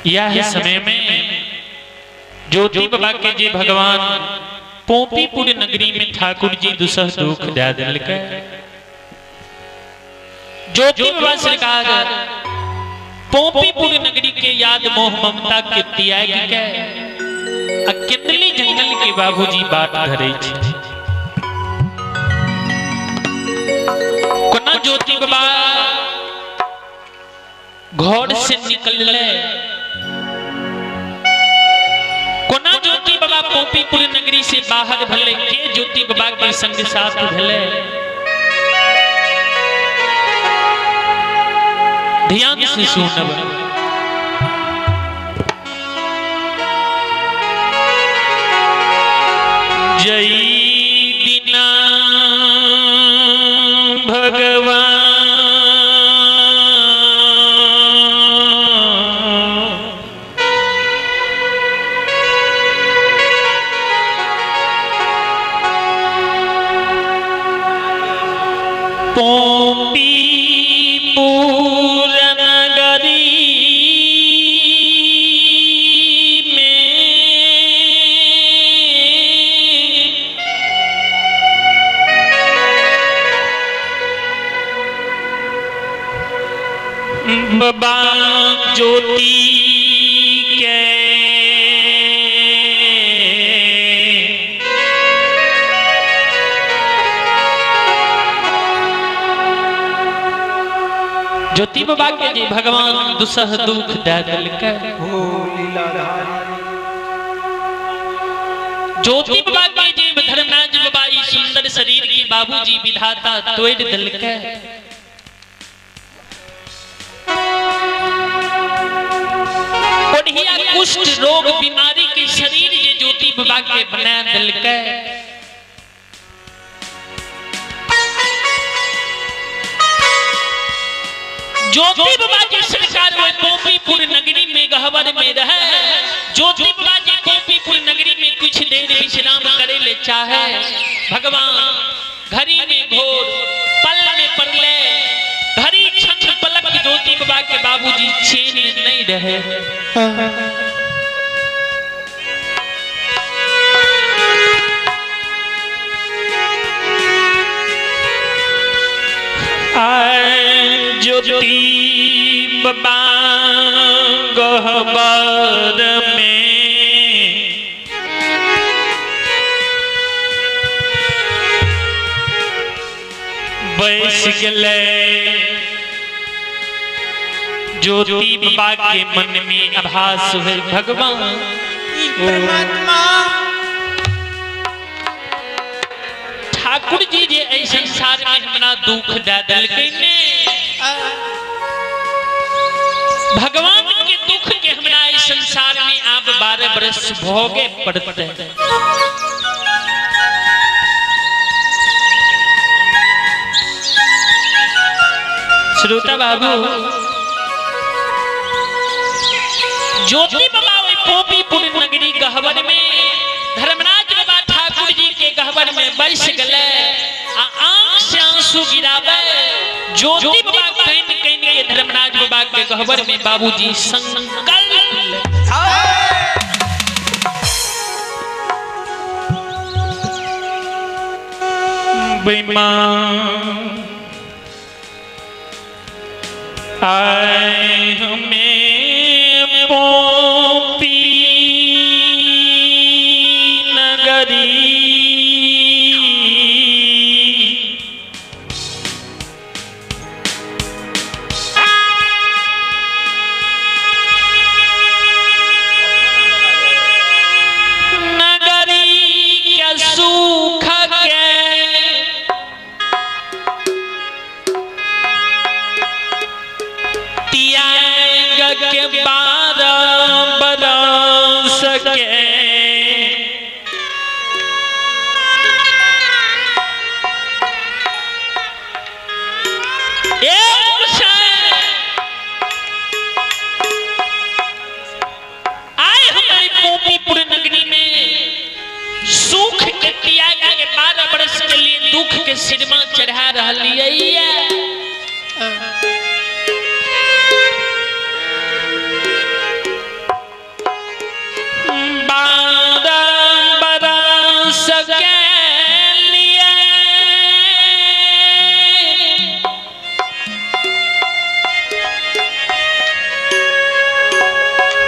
यह समय में ज्योति बाबा के जे भगवान पोपीपुर नगरी में ठाकुर जी दुसह दुख दे दिलकै। ज्योति बाबा सरकार पोपीपुर नगरी के याद मोह ममता के त्याग के आ केंदली जंगल के बाबूजी बाट धरे छै। कोना ज्योति बाबा घर से निकलले, कोना ज्योति बाबा पोपीपुर नगरी से बाहर भले, के ज्योति बाबा के संग साथ भले, ध्यान से सुनब। जय दिना भगवान पोपीपुर नगरी में बाबा ज्योति के ज्योति बाबा के जी भगवान दुसह दुख दे दिलकै। ज्योति बाबा के जी धर्मराज बाबा ई सुंदर शरीर की बाबूजी विधाता तोड़ दिलकै। कोढ़िया कुष्ठ रोग बीमारी के शरीर जे ज्योति बाबा के बना दिलकै। ज्योति बाबा के सरकार वो गोपीपुर नगरी में गहवर में रहे। ज्योति बाबा जी गोपीपुर नगरी में कुछ देर विश्राम करे ले चाहे, भगवान घड़ी में घोर पल में पड़ले, घड़ी क्षण पलक ज्योति बाबा के बाबूजी चैन नहीं रहे। ज्योति बाबा गहबर में बैस गले, ज्योति बाबा के मन में आभास हुए भगवान परमात्मा ठाकुर जी जे एहि संसार में हमरा दुख दे देलकै ने, भगवान के दुख के हमरा एहि संसार में आब 12 बरस भोगे पड़ते। श्रोता बाबू ज्योति बाबा ओहि पोपीपुर नगरी गहबर में धर्मराज बाबा ठाकुर जी के गहबर में बैस गले आ आंख से आंसू गिरावे। ज्योति बाबा can can के धर्मराज बाबा के गहबर में बाबूजी संकल्प बेईमान आए हमें पोपी नगरी नगरी के सुख के त्याग के 12 बरस के आए हमारी पोपीपुर नगरी में सुख के त्याग के 12 बरस के लिए दुख के सिरमा चढ़ा रही है।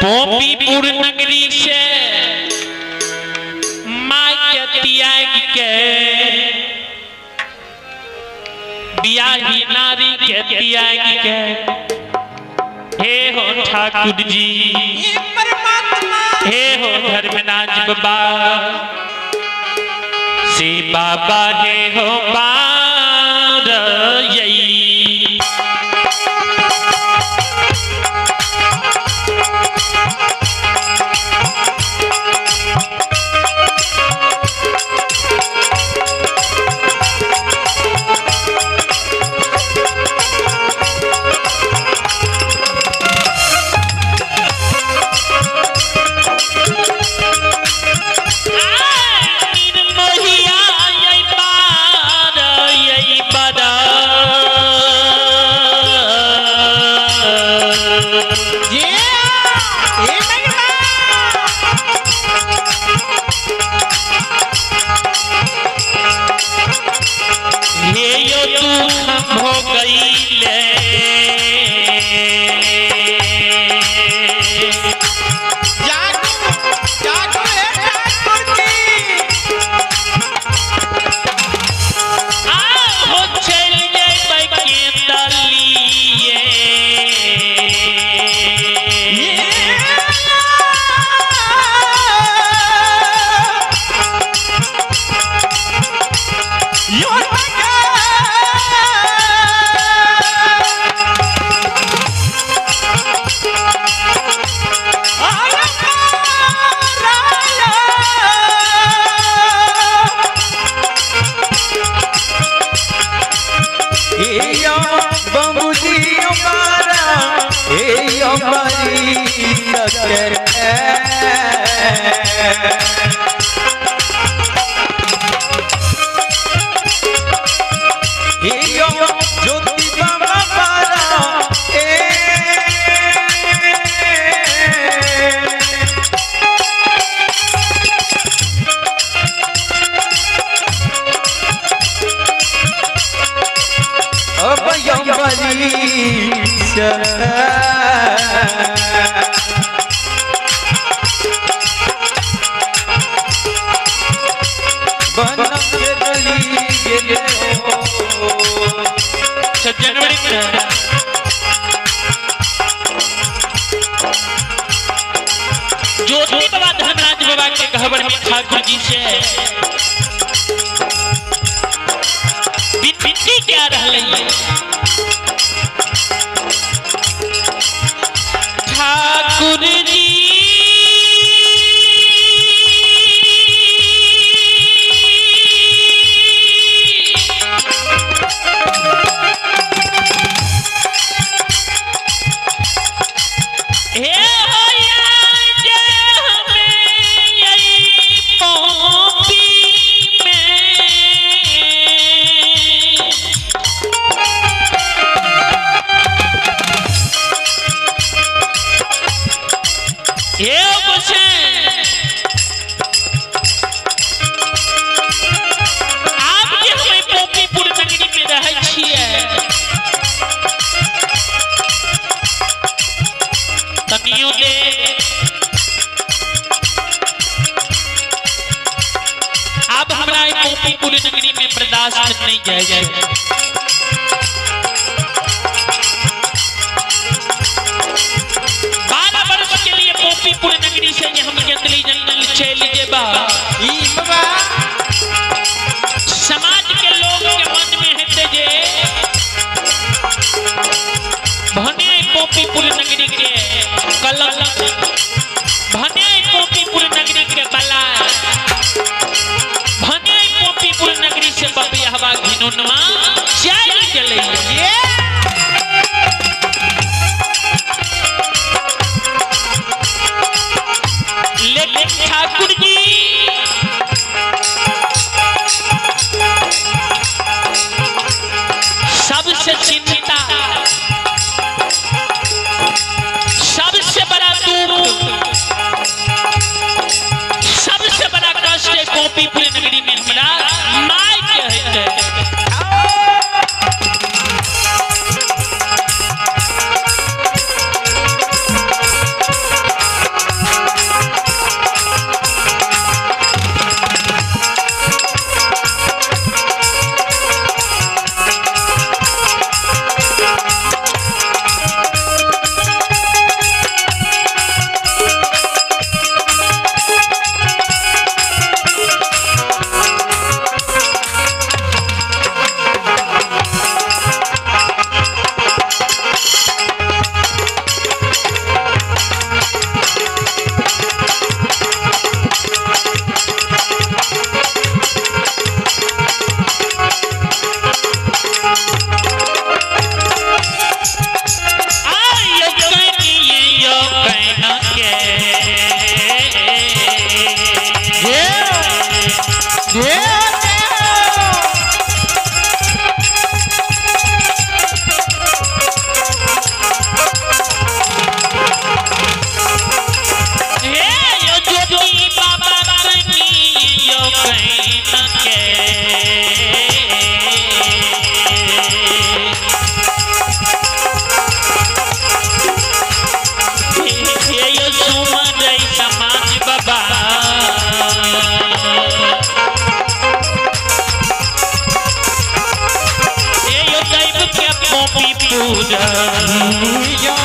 पोपीपुर नगरी से माय के त्याग के, बियाही नारी के त्याग के, हे हो ठाकुर जी, परमात्मा, हे हो धर्मनाथ बाबा, से बाबा हे हो बार यही। निर्मोहिया यही बार यही बड़ा। ये ये महिमा। हे यो दुख हो गईले, जागो जागो हे ठाकुर जी। हो चल जइबै के दलिए। यो ज्योति बाबा बारा ए सज्जन ज्योति बाबा धर्मराज बाबा के गहबर में ठाकुर जी से विनती क्या रहलै ठाकुर जी, हे होया जे हमें यही पोपी में, हे गोसाई, आप जे हमें पोपीपुर नगरी में रहै छियै, तनियो दे अब हमरा ई पोपीपुर नगरी में बर्दाश्त नहीं जाए जाए। 12 वर्ष के लिए पोपीपुर नगरी से जे हम जंगली जंगल चल जेबा, ई बाबा समाज के लोग के मन में हेतै जे भने पोपीपुर नगरी के कलंक, भने पोपीपुर नगरी के बला, भने पोपीपुर नगरी से बपियावा घिनौनवा चल गेलै। ये लेकिन ठाकुर जी सबसे चिंता, सबसे बड़ा दुख कहना के। जय जय। हे यो ज्योति बाबा करनी यो कहना के। हे यो सुमन समाज बाबा। हे यो दैव के पोपी पूजा। यो